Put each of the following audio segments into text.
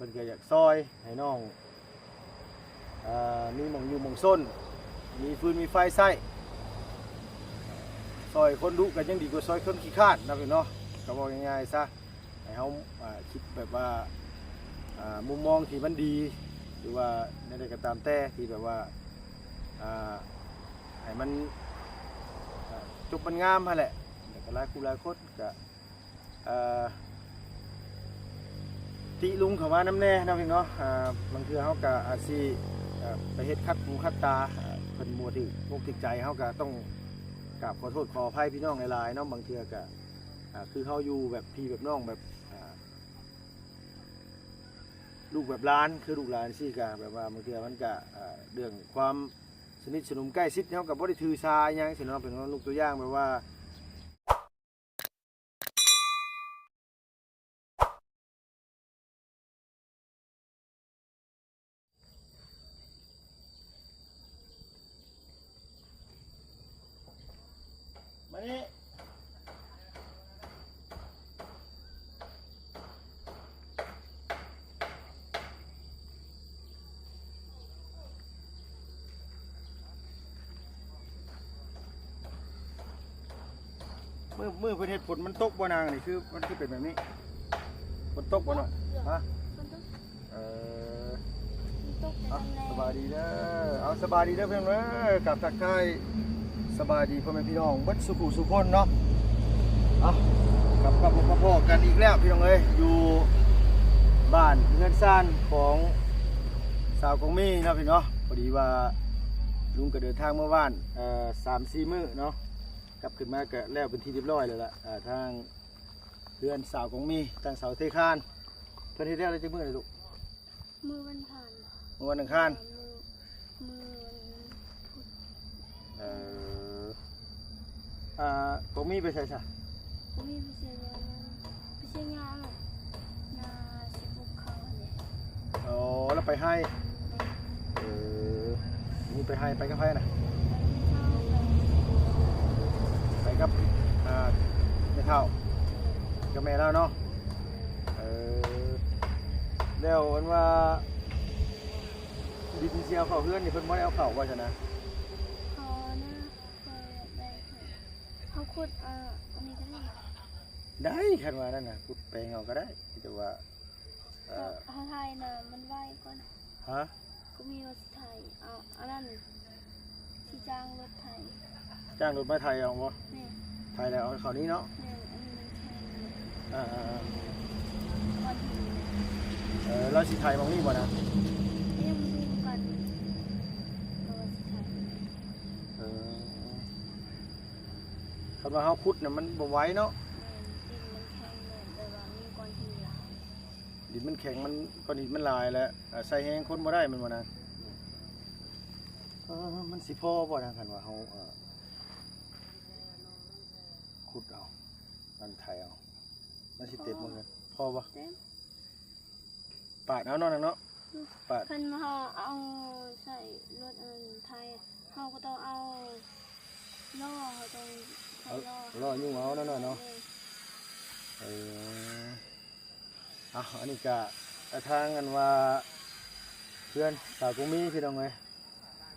พิ่นກໍຢາກຊ່ອຍໃຫ້ນ້ອງ ເອີ ມີໝ່ອງຢູ່ໝ່ອງຊົນ ມີຟືນມີໄຟໃຊ້ ຊ່ອຍຄົນດຸກໍຍັງດີກວ່າຊ່ອຍຄົນຂີ້ຄ້ານເນາະ ເນາະ ກໍເວົ້າງ່າຍໆຊະ ໃຫ້ເຮົາ ເອີ ຄິດແບບວ່າ ເອີ ມຸມມອງທີ່ມັນດີ ຫຼືວ່າແນວໃດກໍຕາມແຕ່ທີ່ແບບວ່າ ເອີ ໃຫ້ມັນ ເອີ ຈົບມັນງາມຫັ້ນແຫຼະ ແລ້ວກໍຫຼາຍຄູ່ຫຼາຍຄົນກໍ ເອີ ຕິລຸງເຂົ້າມານຳແດ່ເນາະ ພີ່ນ້ອງເນາະ ເອີ ບາງເທື່ອເຮົາກໍອາດຊິ ເອີ ໄປເຮັດຂັດຫູຂັດຕາ ເອີ ເພິ່ນບໍ່ຖືກອົກຖືກໃຈ ເຮົາກໍຕ້ອງກາບຂໍໂທດຂໍອະໄພພີ່ນ້ອງຫຼາຍໆເນາະ ບາງເທື່ອກໍ ເອີ ຄືເຮົາຢູ່ແບບພີ່ແບບນ້ອງແບບ ເອີ ລູກແບບຫຼານ ຄືລູກຫຼານຊີ້ກໍແບບວ່າບາງເທື່ອມັນກໍ ເອີ ເລື່ອງຄວາມສະໜິດສະໜົມໃກ້ຊິດ ເຮົາກໍບໍ່ໄດ້ຖືສາຫຍັງຊີ້ເນາະ ເປັນຍົກຕົວຢ່າງແບບວ່າ ມານີ້ ມື້ ມື້ເພິ່ນເຮັດຝົນມັນຕົກບໍ່ນາງ? ນີ້ຄືມັນຄືເປັນແບບນີ້ ຝົນຕົກບໍ່ເນາະ? ຮະ? ຝົນຕົກ ເອີ ມັນຕົກແຕ່ ເອົ້າ ຕອນແລງ ສະບາຍດີເດີ ເອົາ ສະບາຍດີເດີພີ່ນ້ອງເດີ ກັບທັກທາຍ ສະບາຍດີພໍ່ແມ່ພີ່ນ້ອງເບິດສູ່ຜູ້ສູ່ຄົນເນາະ ເອົາ ກັບ ກັບມາພໍ້ກັນອີກແລ້ວພີ່ນ້ອງເອີຍ ຢູ່ບ້ານເຮືອນຊານຂອງສາວກອງມີເນາະພີ່ນ້ອງເນາະ ພໍດີວ່າລຸງກໍເດີນທາງເມືອບ້ານ ເອີ ສາມສີ່ມື້ເນາະ ກັບຂຶ້ນມາກໍແລ້ວເປັນທີ່ຮຽບຮ້ອຍແລ້ວລະ ເອີ ທາງເຮືອນສາວກອງມີ ທາງເສົາເທຄານ ເພິ່ນເຮັດແລ້ວໄດ້ຈັກມື້ລະລູກ? ມື້ວັນອັງຄານ ມື້ວັນອັງຄານ ເອີ ມື້ ມື້ວັນພຸດ ເອີ ອ່າ ກອງມີໄປໃສຊະ? ກອງມີໄປໃສ ໄປໃຊ້ຫຍ້າ ຫຍ້າຊິປູກເຂົ້າຫັ້ນແຫຼະ ອໍ ລາວໄປໄຮ່ ເອີ ມີໄປໄຮ່ ໄປກັບໃຜນະ? ໄປກັບ ອ່າ ແມ່ເຖົ້າ ກັບແມ່ລາວເນາະ ເອີ ແລ້ວອັນວ່າ ດິນຊິເອົາເຂົ້າເຮືອນນີ້ ເພິ່ນບໍ່ໄດ້ເອົາເຂົ້າວ່າຊັ້ນນະ? ເຂົານະ ເຂົາຢາກໄດ້ ເຮົາຂຸດ ເອີ ອັນນີ້ກໍໄດ້ ໄດ້ ຄັນວ່ານັ້ນນະ ຂຸດແປງເອົາກໍໄດ້ ແຕ່ວ່າ ເອີ ເຮົາ ເຮົາໄຖນະ ມັນໄວກວ່ານະ ຮະ? ກໍມີວ່າຊິໄຖ ເອົາ ອັນນັ້ນ ຊິຈ້າງລົດໄຖ ຈ້າງລົດມາໄຖເອົາບໍ່? ແມ່ນ ໄຖແລ້ວເອົາເຂົ້ານີ້ເນາະ ແມ່ນ ອັນນີ້ມັນແຂງ ເອີ ເອີ ເອີ ກ້ອນຫີນ ເອີ ລາວຊິໄຖໝ່ອງນີ້ບໍ່ນະ? ຍັງບໍ່ຮູ້ຄືກັນ ລາວວ່າຊິໄຖ ເອີ ຄັນວ່າເຮົາຂຸດນະ ມັນບໍ່ໄວເນາະ ແມ່ນ ດິນມັນແຂງ ແບບວ່າມີກ້ອນຫີນຫຼາຍ ດິນມັນແຂງ ມັນ ກ້ອນຫີນມັນຫຼາຍ ແລະ ອາໄສແຮງຄົນບໍ່ໄດ້ແມ່ນບໍ່ນາງ? ເອີ ມັນຊິພໍບໍ່ນາງ ຄັນວ່າເຮົາ ເອີ ຂຸດເອົາ ອັນໄຖເອົາ ມັນຊິເຕັມບໍ່? ພໍບໍ່? ເຕັມ ປາດເອົາເນາະນາງເນາະ ປາດ ຄັນເຮົາເອົາໃສ່ລົດ ອັນ ໄຖ ເຮົາກໍຕ້ອງເອົາລໍ້ ເຮົາຕ້ອງໃສ່ລໍ້ ເອົາລໍ້ຍົງເອົາເນາະ ເນາະ ເອີ ເອີ ເອົາ ອັນນີ້ກະ ອາ ທາງອັນວ່າ ເຮືອນສາວກອງມີ ພີ່ນ້ອງເອີຍ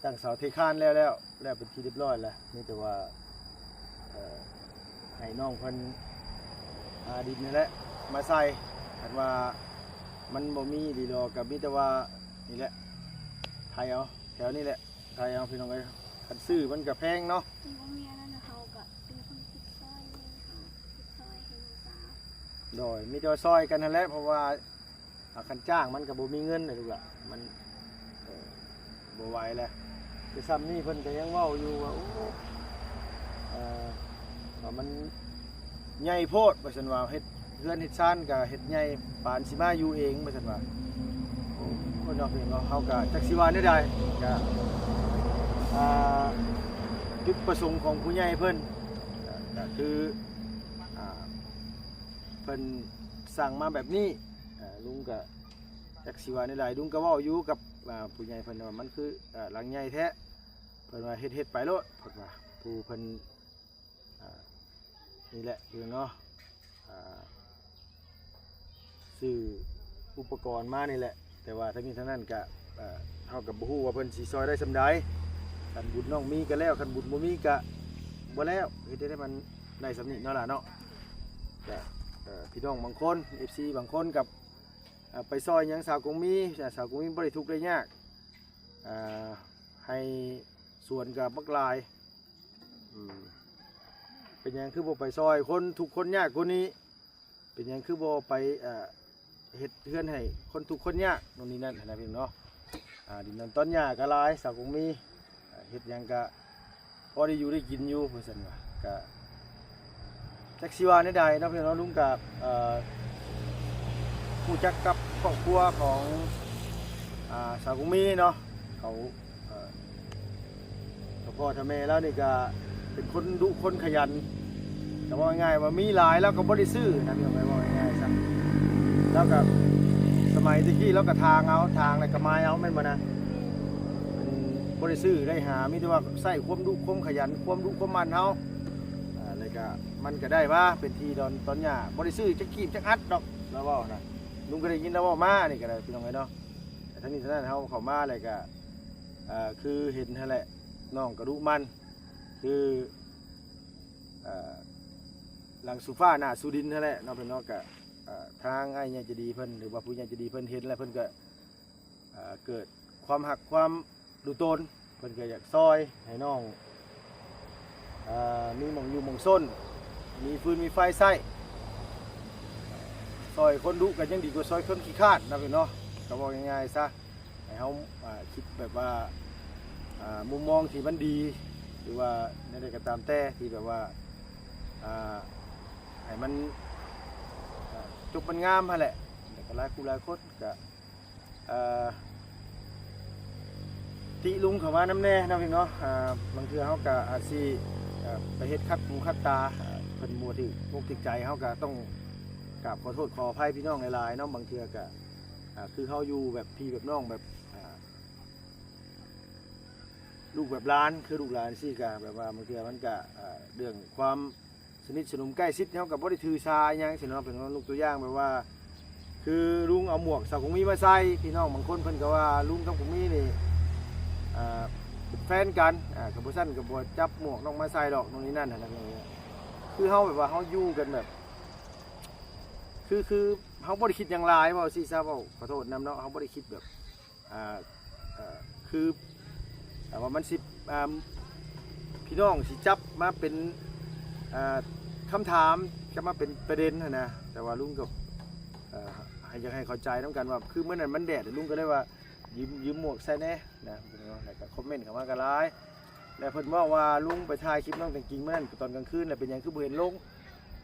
ຕັ້ງເສົາເທຄານແລ້ວ ແລ້ວ ແລ້ວເປັນທີ່ຮຽບຮ້ອຍແລ້ວ ມີແຕ່ວ່າ ເອີ ໃຫ້ນ້ອງເພິ່ນຫາດິນນີ້ແຫຼະມາໃສ່ ຄັນວ່າມັນບໍ່ມີອີ່ຫຼີດອກ ກໍມີແຕ່ວ່ານີ້ແຫຼະ ໄຖເອົາ ແຖວນີ້ແຫຼະ ໄຖເອົາ ພີ່ນ້ອງເອີຍ ຄັນຊື້ມັນກໍແພງເນາະ ຄັນບໍ່ມີອັນນັ້ນ ເຮົາກໍເປັນຄົນຄິດຊ່ອຍ ເຮົາຄິດຊ່ອຍໃຫ້ນ້ອງສາວ ໂດຍ ມີແຕ່ວ່າຊ່ອຍກັນຫັ້ນແຫຼະ ເພາະວ່າ ອາ ຄັນຈ້າງມັນກໍບໍ່ມີເງິນນະລູກຫຼານ ມັນ ເອີ ບໍ່ໄຫວແລ້ວ ແຕ່ຊ່ຳນີ້ເພິ່ນກໍຍັງເວົ້າຢູ່ວ່າ ໂອ້ ເອີ ວ່າມັນໃຫຍ່ໂພດ ວ່າຊັ້ນວ່າ ເຮັດເຮືອນເຮັດຊານກໍເຮັດໃຫຍ່ປານຊິມາຢູ່ເອງ ວ່າຊັ້ນວ່າ ໂອ້ ເນາະ ເນາະ ເຮົາກໍຈັກຊິວ່າແນວໃດ ກໍ ອ່າ ຈຸດປະສົງຂອງຜູ້ໃຫຍ່ເພິ່ນ ກໍ ກໍຄື ອ່າ ເພິ່ນສັ່ງມາແບບນີ້ ເອີ ລຸງກໍຈັກຊິວ່າແນວໃດ ລຸງກໍເວົ້າຢູ່ກັບ ອ່າ ຜູ້ໃຫຍ່ເພິ່ນວ່າມັນຄື ເອີ ຫຼັງໃຫຍ່ແທ້ ເພິ່ນວ່າເຮັດ ເຮັດໄປໂລດ ເພິ່ນວ່າ ຜູ້ເພິ່ນ ອ່າ ນີ້ແຫຼະ ເພິ່ນເນາະ ອ່າ ຊື້ ອຸປະກອນມານີ້ແຫຼະ ແຕ່ວ່າທັງນີ້ທັງນັ້ນກະ ເອີ ເຮົາກໍບໍ່ຮູ້ວ່າເພິ່ນຊິຊ່ອຍໄດ້ສ່ຳໃດ. ຄັນບຸນນ້ອງມີກໍແລ້ວ ຄັນບຸນບໍ່ມີກໍບໍ່ແລ້ວ ເຮັດໃຫ້ໄດ້ ມັນໄດ້ສ່ຳນີ້ເນາະຫຼ້າເນາະ. ກະ ເອີ ພີ່ນ້ອງບາງຄົນ ເອັຟຊີ ບາງຄົນກັບ ເອີ ໄປຊ່ອຍຫຍັງສາວກົງມີ ສາວກົງມີບໍ່ໄດ້ທຸກໄດ້ຍາກ ເອີ ໄຮ່ສວນກໍບັກຫຼາຍ ອືມ ເປັນຫຍັງຄືບໍ່ໄປຊ່ອຍຄົນທຸກຄົນຍາກກວ່ານີ້? ເປັນຫຍັງຄືບໍ່ໄປ ເອີ ເຮັດເຮືອນໃຫ້ຄົນທຸກຄົນຍາກ ໂນ່ນນີ້ນັ້ນຫັ້ນນະພີ່ນ້ອງເນາະ. ອາ ດິນດອນຕອນຫຍ້າກໍຫຼາຍ ສາວກົງມີ ເຮັດຫຍັງກະພໍໄດ້ຢູ່ໄດ້ກິນຢູ່ ວ່າຊັ້ນວ່າ ກະຈັກຊິວ່າແນວໃດເນາະພີ່ນ້ອງເນາະ. ລຸງກະ ເອີ ຮູ້ຈັກກັບຄອບຄົວຂອງ ອາ ສາວກົງມີເນາະ ເຂົາ ເອີ ເຈົ້າພໍ່ເຈົ້າແມ່ລາວນີ້ກະເປັນຄົນດຸຄົນຂະຫຍັນ ກະເວົ້າງ່າຍໆວ່າມີຫຼາຍລາວກະບໍ່ໄດ້ຊື້ນະ ພີ່ນ້ອງເອີຍ ເວົ້າງ່າຍໆຊະ. ລາວກະສະໄໝແຕ່ກີ້ລາວກະຖາງເອົາ ຖາງແລ້ວກະມາຍເອົາ ແມ່ນບໍ່ນະ? ເພິ່ນບໍ່ໄດ້ຊື້ໄດ້ຫາ ມີແຕ່ວ່າໃຊ້ຄວາມດຸຄວາມຂະຫຍັນ ຄວາມດຸຄວາມໝັ່ນເຮົາ ອາ ແລ້ວກະມັນກະໄດ້ມາເປັນທີ່ດອນຕອນຫຍ້າ ບໍ່ໄດ້ຊື້ຈັກກີບຈັກອັດດອກ ລາວເວົ້ານະ. ລຸງກະໄດ້ຍິນລາວເວົ້າມານີ້ກະໄດ້ ພີ່ນ້ອງເອີຍເນາະ. ແຕ່ທັງນີ້ທັງນັ້ນເຮົາເຂົ້າມາແລ້ວກະ ເອີ ຄືເຫັນຫັ້ນແຫຼະ ນ້ອງກະດຸໝັ່ນ ຄື ເອີ ຫຼັງສູ່ຟ້າໜ້າສູ່ດິນຫັ້ນແຫຼະເນາະ ພີ່ນ້ອງເນາະ. ກະ ເອີ ທາງອ້າຍໃຫຍ່ໃຈດີເພິ່ນ ຫຼືວ່າຜູ້ໃຫຍ່ໃຈດີເພິ່ນເຫັນແລ້ວ ເພິ່ນກະ ເອີ ເກີດຄວາມຮັກຄວາມ ດູຕົນ ເພິ່ນກໍຢາກຊ່ອຍໃຫ້ນ້ອງ ເອີ ມີໝ່ອງຢູ່ໝ່ອງຊົນ ມີຟືນມີໄຟໃຊ້ ຊ່ອຍຄົນດຸກໍຍັງດີກວ່າຊ່ອຍຄົນຂີ້ຄ້ານນະພີ່ນ້ອງເນາະ. ກໍເວົ້າງ່າຍໆຊະ ໃຫ້ເຮົາ ເອີ ຄິດແບບວ່າ ເອີ ມຸມມອງທີ່ມັນດີ ຫຼືວ່າແນວໃດກໍຕາມແຕ່ ທີ່ແບບວ່າ ເອີ ໃຫ້ມັນ ເອີ ຈົບມັນງາມຫັ້ນແຫຼະ. ແລ້ວກໍຫຼາຍຜູ້ຫຼາຍຄົນກໍ ເອີ ຕິລຸງເຂົ້າມານຳແດ່ເນາະພີ່ນ້ອງເນາະ. ເອີ ບາງເທື່ອເຮົາກໍອາດຊິ ເອີ ໄປເຮັດຂັດຫູຂັດຕາ ເອີ ເພິ່ນບໍ່ຖືກອົກຖືກໃຈ ເຮົາກໍຕ້ອງກາບຂໍໂທດຂໍອະໄພພີ່ນ້ອງຫຼາຍໆເນາະ. ບາງເທື່ອກໍ ເອີ ຄືເຮົາຢູ່ແບບພີ່ແບບນ້ອງ ແບບ ເອີ ລູກແບບຫຼານ ຄືລູກຫຼານຊີ້ ກໍແບບວ່າບາງເທື່ອມັນກໍ ເອີ ເລື່ອງຄວາມ ສະໜິດສະໜົມໃກ້ຊິດ ເຮົາກໍບໍ່ໄດ້ຖືສາຫຍັງຊີ້ເນາະ. ເປັນຍົກຕົວຢ່າງແບບວ່າ ຄືລຸງເອົາໝວກສາວກົງມີມາໃສ່ ພີ່ນ້ອງບາງຄົນເພິ່ນກໍວ່າລຸງກັບກົງມີນີ້ ເປັນແຟນກັນ ອາ ກໍບໍ່ຊັ້ນກໍບໍ່ຈັບໝວກນ້ອງມາໃສ່ດອກ ໂນ່ນນີ້ນັ້ນຫັ້ນນະ. ຄືເຮົາແບບວ່າເຮົາຢູ່ກັນແບບ ຄື ຄືເຮົາບໍ່ໄດ້ຄິດຫຍັງຫຼາຍ ເວົ້າຊີ້ຊະ ເວົ້າຂໍໂທດນຳເນາະ ເຮົາບໍ່ໄດ້ຄິດແບບ ອ່າ ເອີ ຄື ແຕ່ວ່າມັນຊິ ອ່າ ພີ່ນ້ອງຊິຈັບມາເປັນ ອ່າ ຄຳຖາມ ຈັບມາເປັນປະເດັນຫັ້ນນະ. ແຕ່ວ່າລຸງກໍ ເອີ ໃຫ້ ຢາກໃຫ້ເຂົ້າໃຈນຳກັນວ່າ ຄືມື້ນັ້ນມັນແດດ ລຸງກໍເລີຍວ່າ ຢືມ ຢືມໝວກໃສ່ແດ່ນະ ແລ້ວກໍຄອມເມັນເຂົ້າມາກໍຫຼາຍ. ແລ້ວເພິ່ນເວົ້າວ່າລຸງໄປຖ່າຍຄລິບນ້ອງແຕງກິ່ງມື້ນັ້ນຕອນກາງຄືນ ແລ້ວເປັນຫຍັງຄືບໍ່ເຫັນລົງ?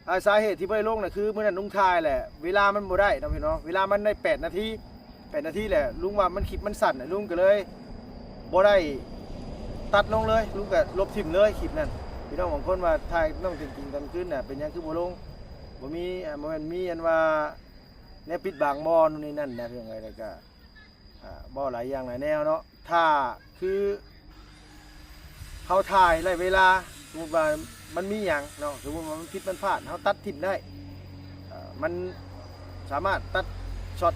ອ່າ ສາເຫດທີ່ບໍ່ໄດ້ລົງນະ ຄືມື້ນັ້ນລຸງຖ່າຍແຫຼະ ເວລາມັນບໍ່ໄດ້ເນາະພີ່ນ້ອງ ເວລາມັນໄດ້ແປດນາທີ ແປດນາທີແຫຼະ ລຸງວ່າມັນ ຄລິບມັນສັ້ນ ລຸງກໍເລີຍບໍ່ໄດ້ຕັດລົງເລີຍ ລຸງກໍລົບຖິ້ມເລີຍຄລິບນັ້ນ. ພີ່ນ້ອງບາງຄົນວ່າຖ່າຍນ້ອງແຕງກິ່ງຕອນຄືນນະ ເປັນຫຍັງຄືບໍ່ລົງ? ບໍ່ມີ ບໍ່ແມ່ນມີອັນວ່າແນວປິດບັງບໍ່ ໂນ່ນນີ້ນັ້ນນະ ພີ່ນ້ອງເອີຍ ແລ້ວກໍ ອ່າ ເວົ້າຫຼາຍຢ່າງຫຼາຍແນວເນາະ. ຖ້າຄືເຮົາຖ່າຍໄລ່ເວລາ ສົມມຸດວ່າມັນມີຫຍັງເນາະ ສົມມຸດວ່າມັນຜິດມັນພາດ ເຮົາຕັດຖິ້ມໄດ້ ເອີ ມັນສາມາດຕັດຊັອດ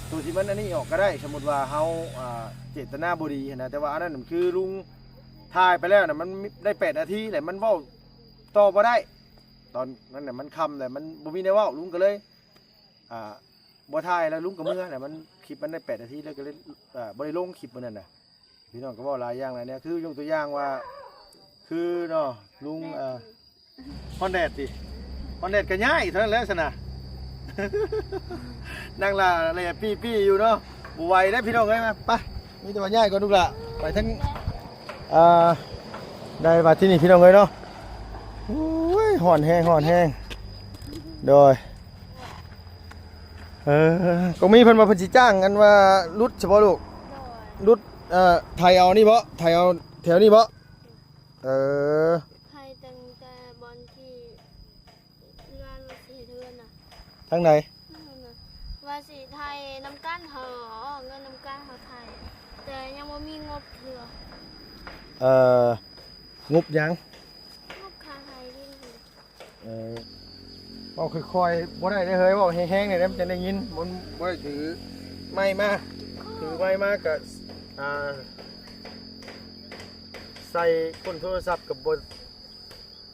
ໂຕທີ່ມັນອັນນີ້ອອກກໍໄດ້ ສົມມຸດວ່າເຮົາ ອ່າ ເຈດຕະນາບໍ່ດີຫັ້ນນະ. ແຕ່ວ່າອັນນັ້ນຄືລຸງຖ່າຍໄປແລ້ວນະ ມັນໄດ້ແປດນາທີແຫຼະ ມັນເວົ້າຕໍ່ບໍ່ໄດ້ ຕອນນັ້ນນະ ມັນຄ່ຳແລ້ວ ມັນບໍ່ມີແນວເວົ້າ ລຸງກໍເລີຍ ອ່າ ບໍ່ຖ່າຍແລ້ວ ລຸງກໍເມືອແລ້ວ ມັນ ຄລິບມັນໄດ້ແປດນາທີ ແລ້ວກໍເລີຍ ເອີ ບໍ່ໄດ້ລົງຄລິບມື້ນັ້ນນະ. ພີ່ນ້ອງກໍເວົ້າຫຼາຍຢ່າງຫຼາຍແນວ ຄືຍົກຕົວຢ່າງວ່າ ຄືເນາະ ລຸງ ເອີ ຮ້ອນແດດຕິ ຮ້ອນແດດກໍຍ້າຍເທົ່ານັ້ນແຫຼະຊັ້ນນະ. ນັ່ງຫຼ້າແຫຼະປີ້ໆຢູ່ເນາະ ບໍ່ໄຫວເດ້ພີ່ນ້ອງເອີຍ. ມາ ໄປ ມີແຕ່ວ່າຍ້າຍກ່ອນລູກຫຼ້າ ໄປທາງ ອ່າ ໄດ້ບາດທີນີ້ພີ່ນ້ອງເອີຍເນາະ. ໂອ້ຍ ຮ້ອນແຮງ ຮ້ອນແຮງ ໂດຍ ເອີ ກໍມີເພິ່ນວ່າເພິ່ນຊິຈ້າງ ອັນວ່າຫຼຸດຊະບໍ່ລູກ? ໂດຍ ຫຼຸດ ເອີ ໄຖເອົານີ້ບໍ່? ໄຖເອົາແຖວນີ້ບໍ່? ເອີ ໄຖຕັ້ງແຕ່ບ່ອນທີ່ ເຮືອນວ່າຊິເຮັດເຮືອນນະ ທາງໃດ? ນັ້ນນະ ວ່າຊິໄຖນຳກັນ ເຮົາເອົາເງິນນຳກັນເຮົາໄຖ ແຕ່ຍັງບໍ່ມີງົບເທື່ອ. ເອີ ງົບຫຍັງ? ງົບຄ່າໄຖດິນ. ເອີ ເວົ້າຄ່ອຍໆບໍ່ໄດ້ເດ້ເຮີຍ ເວົ້າແຮງໆແດ່ ມັນຈັ່ງໄດ້ຍິນ. ມັນບໍ່ໄດ້ຖືໄມມາ ຖືໄມມາກະ ອ່າ ໃສ່ກົ້ນໂທລະສັບກະບໍ່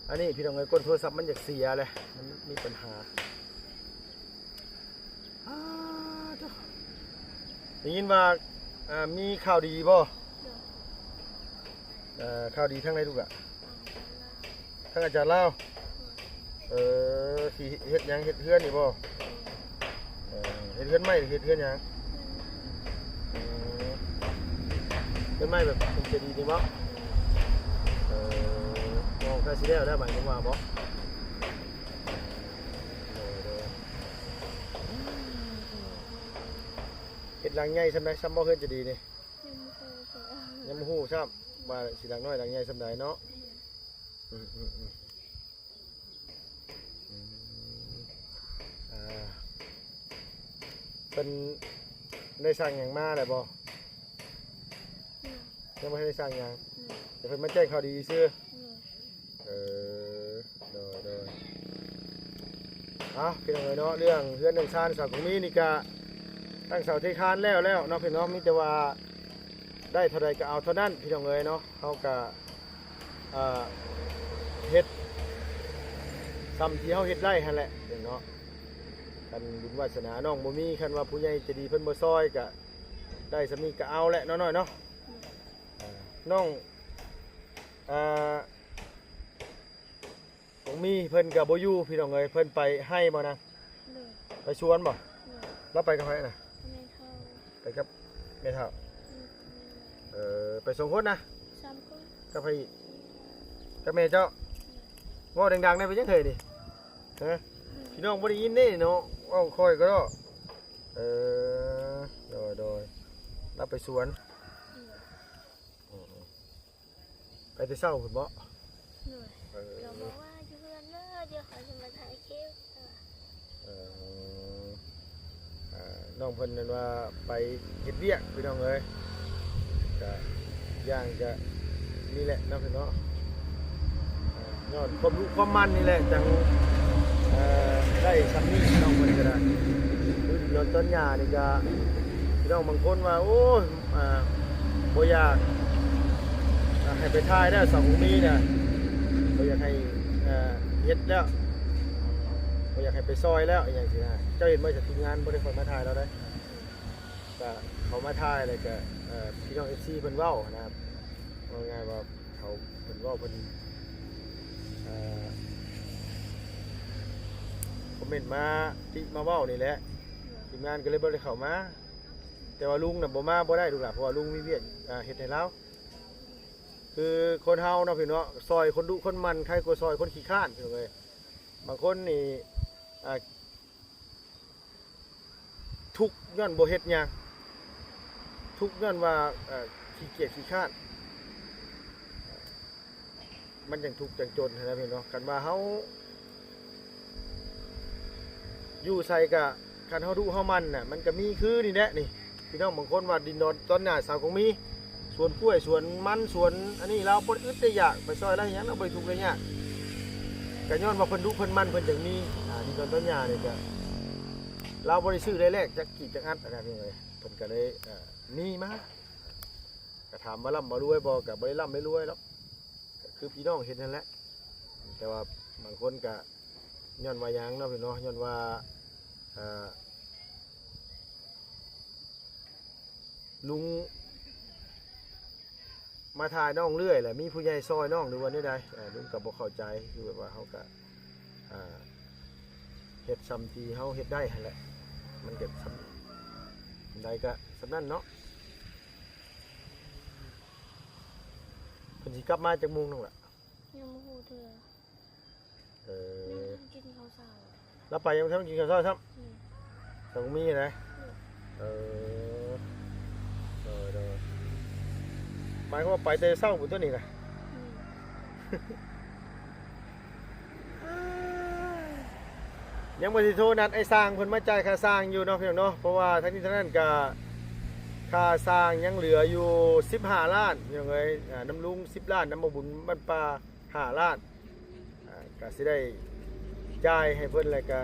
ອັນນີ້ພີ່ນ້ອງເອີຍ ກົ້ນໂທລະສັບມັນຢາກເສຍແຫຼະ ມັນມີປັນຫາ. ອ້າ ໂທ້ ໄດ້ຍິນວ່າ ອ່າ ມີຂ່າວດີບໍ່? ເອີ ຂ່າວດີທາງໃດລູກຫຼ້າ? ທາງອາຈານລາວ. ເອີ ຊິເຮັດຫຍັງ? ເຮັດເຮືອນນີ້ບໍ່? ເອີ ເຮັດເຮືອນໃໝ່ ເຮັດເຮືອນຫຍັງ? ເອີ ເຮືອນໃໝ່ແບບເປັນເຈດີນີ້ບໍ່? ເອີ ມອງໃກ້ຊິແລ້ວແລ້ວ ໝາຍຄວາມວ່າບໍ່? ໂດຍ ໂດຍ ເຮັດຫຼັງໃຫຍ່ສ່ຳໃດ ສ່ຳບໍ່ເຮືອນເຈດີນີ້? ຍັງບໍ່ຮູ້ຄືກັນ ຍັງບໍ່ຮູ້ຊ້ຳວ່າຊິຫຼັງນ້ອຍຫຼັງໃຫຍ່ສ່ຳໃດເນາະ. ອືມ ອືມ ອືມ ອືມ ອ່າ ເພິ່ນໄດ້ສັ່ງຫຍັງມາແລ້ວບໍ່? ຍັງ ຍັງບໍ່ທັນໄດ້ສັ່ງຫຍັງ ອືມ ແຕ່ເພິ່ນມາແຈ້ງຂ່າວດີຊື່. ອືມ ເອີ ໂດຍ ໂດຍ ເອົາ ພີ່ນ້ອງເອີຍເນາະ ເລື່ອງເຮືອນເລື່ອງຊານສາວກົງມີນີ້ກະຕັ້ງເສົາເທຄານແລ້ວແລ້ວເນາະ ພີ່ນ້ອງ ມີແຕ່ວ່າໄດ້ເທົ່າໃດກະເອົາເທົ່ານັ້ນ ພີ່ນ້ອງເອີຍເນາະ. ເຮົາກະ ເອີ ເຮັດສ່ຳທີ່ເຮົາເຮັດໄດ້ຫັ້ນແຫຼະເນາະ. ຄັນບຸນວາສະໜານ້ອງບໍ່ມີ ຄັນວ່າຜູ້ໃຫຍ່ໃຈດີເພິ່ນບໍ່ຊ່ອຍກະໄດ້ສ່ຳນີ້ກະເອົາແຫຼະ ນ້ອຍໆເນາະ. ເອີ ນ້ອງ ເອີ ຂອງມີເພິ່ນກະບໍ່ຢູ່ ພີ່ນ້ອງເອີຍ ເພິ່ນໄປໄຮ່ບໍ່ນາງ? ໂດຍ ໄປສວນບໍ່? ໂດຍ ລາວໄປກັບໃຜນະ? ແມ່ເຖົ້າ ໄປກັບແມ່ເຖົ້າ. ອືມ ເອີ ໄປສອງຄົນນະ? ສາມຄົນ ກັບໃຜອີກ? ກັບແມ່ເຈົ້າ. ໂດຍ ເວົ້າດັງໆແດ່ ເປັນຫຍັງເຮີຍນີ້? ຮະ ອືມ ພີ່ນ້ອງບໍ່ໄດ້ຍິນເດ້ເນາະ ເວົ້າຄ່ອຍກໍເນາະ. ເອີ ໂດຍ ໂດຍ ລາວໄປສວນ. ໂດຍ ອືມ ໄປແຕ່ເຊົ້າພຸ້ນເບາະ? ໂດຍ ເອີ ກໍບອກວ່າຢູ່ເຮືອນເດີ ດຽວຂ້ອຍຊິມາຖ່າຍຄລິບ. ເອີ ອ່າ ນ້ອງເພິ່ນນັ້ນວ່າໄປເຮັດວຽກ ພີ່ນ້ອງເອີຍ ກະຢ່າງກະນີ້ແຫຼະເນາະ ພີ່ນ້ອງເນາະ. ຍ້ອນຄວາມດຸຄວາມໝັ່ນນີ້ແຫຼະ ຈັ່ງ ເອີ ໄດ້ຊ່ຳນີ້ ນ້ອງເພິ່ນກໍໄດ້. ຄືຕອນ ຕອນຫຍ້ານີ້ກະ ພີ່ນ້ອງບາງຄົນວ່າ ໂອ້ຍ ອ່າ ບໍ່ຢາກ ອ່າ ໃຫ້ໄປຖ່າຍແລ້ວ ສາວບຸນມີນະ ບໍ່ຢາກໃຫ້ ເອີ ເຮັດແລ້ວ ບໍ່ຢາກໃຫ້ໄປຊ່ອຍແລ້ວ ອີ່ຫຍັງຊີ້ນະ. ເຈົ້າເຫັນບໍ່ ທີມງານບໍ່ໄດ້ຄ່ອຍມາຖ່າຍລາວໄດ໋ ກະເຂົາມາຖ່າຍແລ້ວກະ ເອີ ພີ່ນ້ອງເອັຟຊີເພິ່ນເວົ້ານະ ເວົ້າງ່າຍວ່າເຂົາ ເພິ່ນເວົ້າ ເພິ່ນ ເອີ ຄອມເມັນມາຕິມາເວົ້ານີ້ແຫຼະ ທີມງານກໍເລີຍບໍ່ໄດ້ເຂົ້າມາ. ແຕ່ວ່າລຸງນະບໍ່ມາບໍ່ໄດ້ລູກຫຼານ ເພາະວ່າລຸງມີວຽກ ເຮັດໃຫ້ລາວ. ຄືຄົນເຮົາເນາະ ພີ່ນ້ອງເນາະ ຊ່ອຍຄົນດຸຄົນໝັ່ນ ໄຄກວ່າຊ່ອຍຄົນຂີ້ຄ້ານ ພີ່ນ້ອງເອີຍ. ບາງຄົນນີ້ ອ່າ ທຸກຍ້ອນບໍ່ເຮັດຫຍັງ ທຸກຍ້ອນວ່າ ເອີ ຂີ້ກຽດຂີ້ຄ້ານ ມັນຈັ່ງທຸກຈັ່ງຈົນຫັ້ນນະ ພີ່ນ້ອງເນາະ. ຄັນວ່າເຮົາຢູ່ໃສກະ ຄັນເຮົາດຸເຮົາໝັ່ນນະ ມັນກະມີຄືນີ້ແຫຼະນີ້. ພີ່ນ້ອງບາງຄົນວ່າດິນດອນຕອນຫຍ້າສາວກົງມີ ສວນກ້ວຍ ສວນມັນ ສວນອັນນີ້ ລາວບໍ່ໄດ້ອຶດໄດ້ຢາກ ໄປຊ່ອຍລາວຫຍັງ ລາວບໍ່ໄດ້ທຸກໄດ້ຍາກ ກະຍ້ອນວ່າເພິ່ນດຸເພິ່ນໝັ່ນ ເພິ່ນຈັ່ງມີ ອ່າ ດິນດອນຕອນຫຍ້ານີ້ກະ ລາວບໍ່ໄດ້ຊື້ໄດ້ແລກຈັກກີບຈັກອັດນະ ພີ່ນ້ອງເອີຍ. ເພິ່ນກະເລີຍ ເອີ ມີມາ ກະຖາມວ່າລ່ຳວ່າລວຍບໍ່ ກະບໍ່ໄດ້ລ່ຳໄດ້ລວຍດອກ ກະຄືພີ່ນ້ອງເຫັນຫັ້ນແຫຼະ. ແຕ່ວ່າບາງຄົນກະ ຍ້ອນວ່າຫຍັງເນາະ ພີ່ນ້ອງເນາະ ຍ້ອນວ່າ ເອີ ລຸງມາຖ່າຍນ້ອງເລື້ອຍ ແລະ ມີຜູ້ໃຫຍ່ຊ່ອຍນ້ອງ ຫຼືວ່າແນວໃດ ເອີ ລຸງກໍບໍ່ເຂົ້າໃຈ. ຄືແບບວ່າເຮົາກໍ ເຮັດສ່ຳທີ່ເຮົາເຮັດໄດ້ຫັ້ນແຫຼະ ມັນກໍສ່ຳໃດກໍສ່ຳນັ້ນເນາະ. ເພິ່ນຊິກັບມາຈັກໂມງນ້ອງລະ? ຍັງບໍ່ຮູ້ເທື່ອ. ເອີ ຍັງບໍ່ທັນກິນເຂົ້າເຊົ້າ. ລາວໄປຍັງບໍ່ທັນກິນເຂົ້າເຊົ້າຊ້ຳ? ອືມ ຕ້ອງມີນະ. ອືມ ເອີ ໂດຍໆ ໝາຍຄວາມວ່າໄປແຕ່ເຊົ້າພຸ້ນຕົວນີ້ນະ. ອືມ ຍັງບໍ່ໄດ້ໂທນັດໄອ້ຊ່າງເພິ່ນມາຈ່າຍຄ່າຊ່າງຢູ່ເນາະ ພີ່ນ້ອງເນາະ. ເພາະວ່າທັງນີ້ທັງນັ້ນກະ ຄ່າຊ່າງຍັງເຫຼືອຢູ່ສິບຫ້າລ້ານ ພີ່ນ້ອງເອີຍ. ອ່າ ນຳລຸງສິບລ້ານ ນຳບໍ່ບຸນບ້ານປ່າ ຫ້າລ້ານ ອ່າ ກະຊິໄດ້ ຈ່າຍໃຫ້ເພິ່ນ ແລ້ວກະ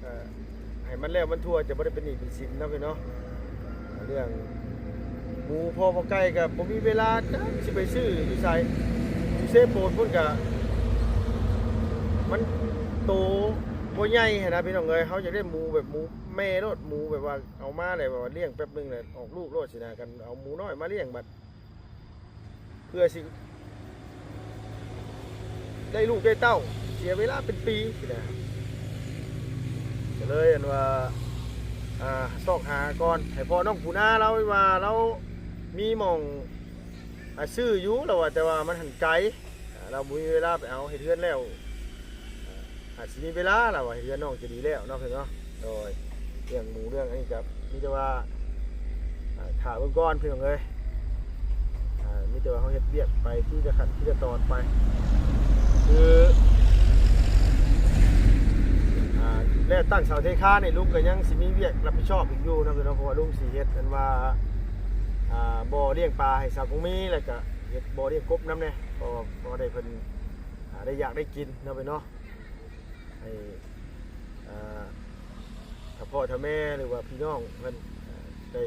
ເອີ ໃຫ້ມັນແລ້ວມັນທົ່ວ ຈະບໍ່ໄດ້ເປັນໜີ້ເປັນສິນເນາະພີ່ເນາະ. ເລື່ອງໝູພໍ່ບໍ່ໄກ່ກໍບໍ່ມີເວລາຈັກຊິໄປຊື້ຢູ່ໃສ ຢູ່ເຊໂປນພຸ້ນກະ ມັນໂຕບໍ່ໃຫຍ່ຫັ້ນນະພີ່ນ້ອງເອີຍ. ເຮົາຢາກໄດ້ໝູແບບໝູແມ່ໂລດ ໝູແບບວ່າເອົາມາແລ້ວແບບວ່າລ້ຽງແປັບໜຶ່ງແລ້ວອອກລູກໂລດຊີ້ນະ. ຄັນເອົາໝູນ້ອຍມາລ້ຽງບັດ ເພື່ອຊິໄດ້ລູກໄດ້ເຕົ້າ ເສຍເວລາເປັນປີຊີ້ນະ. ກໍເລີຍອັນວ່າ ອ່າ ຊອກຫາກ່ອນ ໃຫ້ພໍ່ນ້ອງປູນາລາວວ່າລາວມີໝ່ອງ ອ່າ ຊື້ຢູ່ ລາວວ່າ ແຕ່ວ່າມັນຫັ້ນໄກ ອ່າ ລາວບໍ່ມີເວລາໄປເອົາ ເຮັດເຮືອນແລ້ວ ອ່າ ອາດຊິມີເວລາ ລາວວ່າ ເຮັດເຮືອນນ້ອງຈະດີແລ້ວເນາະ ເພິ່ນເນາະ. ໂດຍ ເລື່ອງໝູເລື່ອງອັນນີ້ກໍມີແຕ່ວ່າ ອ່າ ຖ້າເບິ່ງກ່ອນພີ່ນ້ອງເອີຍ. ອ່າ ມີແຕ່ວ່າເຮົາເຮັດວຽກໄປທີລະຂັ້ນທີລະຕອນໄປ ຄື ອ່າ ແລ້ວຕັ້ງເສົາເທຄານນີ້ ລຸງກໍຍັງຊິມີວຽກຮັບຜິດຊອບອີກຢູ່ເນາະ ເພາະວ່າລຸງຊິເຮັດອັນວ່າ ອ່າ ບໍ່ລ້ຽງປາໃຫ້ສາວກົງມີ ແລ້ວກໍເຮັດບໍ່ລ້ຽງກົບນຳແດ່ ເພາະວ່າພໍໄດ້ເພິ່ນ ອ່າ ໄດ້ຢາກໄດ້ກິນເນາະ ເພິ່ນເນາະ. ໃຫ້ ອ່າ ຖ້າພໍ່ຖ້າແມ່ ຫຼືວ່າພີ່ນ້ອງເພິ່ນ ອ່າ ໄດ້